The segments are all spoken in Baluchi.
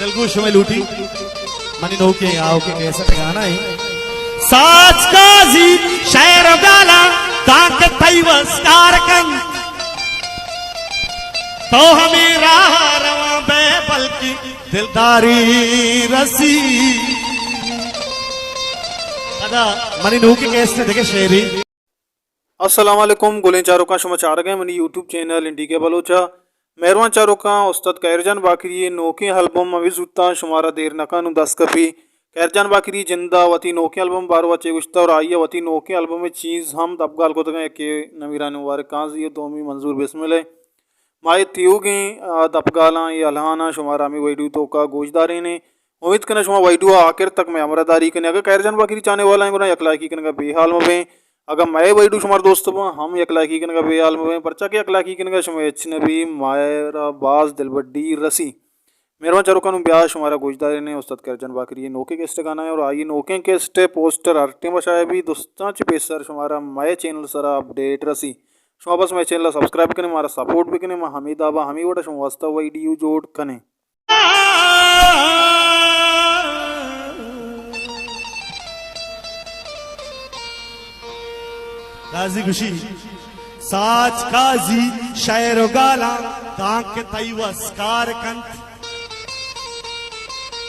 دلگوش شمئے لوٹی، منی نوکیں آؤکیں کیسٹ گانا ایں۔ ساچ قاضی شعر و گالاں، تانکہ تئی وس کار کنت۔ تو ہمے راہ رواں بئے بلکیں دلداری رسی۔ پدا منی نوکیں کیسٹ دگہ شعرے۔ السلام علیکم گلیں چاروکاں، شما چارگ ء منی یوٹیوب چینل این ڈی کے بلوچ ء۔ مہروان چاروکاں، استاد خیر جان باقری ء نوکیں البم ہمے زوتاں شمارا دیر نہ کن نوں دست کپی۔ خیر جان باقری جند ء وتی نوکیں البم باروا چے گوشتہ اور آئی ء وتی نوکیں البم ء چیز ہم دپگال کتگاں، یکے نمیران مبارک قاضی ء دومی منظور بسمل ء۔ ما اے تیوگیں، آ، دپگالاں، اے الہاناں شمارا ہمے ویڈیو توکا گوش دارین ایں۔ امیت کناں شما ویڈیو ء آخر تک مئے ہمراہ داری کنے۔ اگاں خیر جان باقری چاہنے والا ہیں گڑا یک لائکی کنگا بے حال مبیں۔ اگاں مئے ویڈیو شمار دوست باں ہم یک لائکی کنگا بے حال مبیں، پرچا کہ یک لائکی کنگا شما ہچ نبی، مارا باز دلبڈی رسی۔ مہروان چاروکاں، نوں بیا شمارا گوش دارین ایں استاد خیر جان باقری نوکیں کیسٹ گانا ہے اور آئی نوکیں کیسٹ پوسٹر ہر ٹائم شائع بی، دوستاں چہ پیسر شمارا مئے چینل سرا اپڈیٹ رسی۔ شما بس مئے چینل ء سبسکرائب بکنے، مارا سپورٹ بکنے، ما ہمے دابا ہمے وڑا شما واسطہ ویڈیو جوڑ کنے۔ قاضی گوشی، ساچ قاضی شعر و گالاں، تانکہ تئی وس کار کنت۔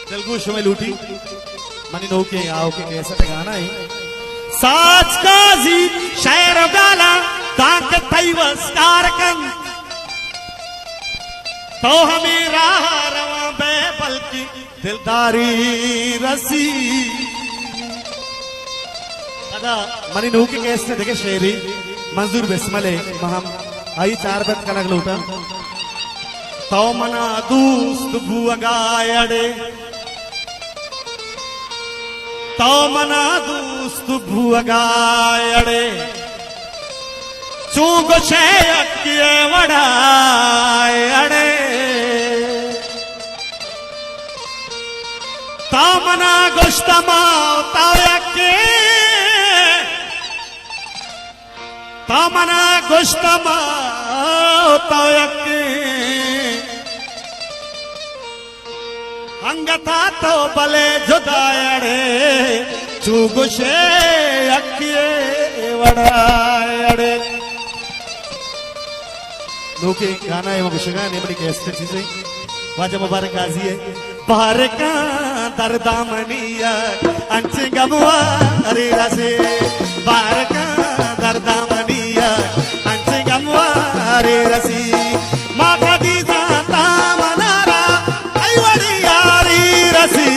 دلگوش شمئے لوٹی، منی نوکیں آؤکیں کیسٹ گانا ایں۔ ساچ قاضی شعر و گالاں، تانکہ تئی وس کار کنت۔ تو ہمے راہ رواں بئے بلکیں دلداری رسی۔ پدا منی نوکیں کیسٹ دگہ شعرے منظور بسمل ء، ما ہم آئی چار بند کنگ لوٹاں۔ تو منا دوست بوگا اڑے، تو منا دوست بوگا اڑے، چوں گوشے یکے وڑا اڑے۔ تو منا گوشت ما تو یکے، تو منا گوشت ما تو یکے۔ انگتا تو بلے جدا اڑے، چو گوشے یکے وڑا اڑے۔ نوکیں گانا ء ما گوشگا نے منی کیسٹ چیزے واجہ مبارک قاضی ء۔ بارکاں در دامنی ء انچیں گموارے رسے، بارکاں در دامنی ء انچیں گموارے رسی۔ ما کدی زانتا منارا ای وڑی یاری رسی،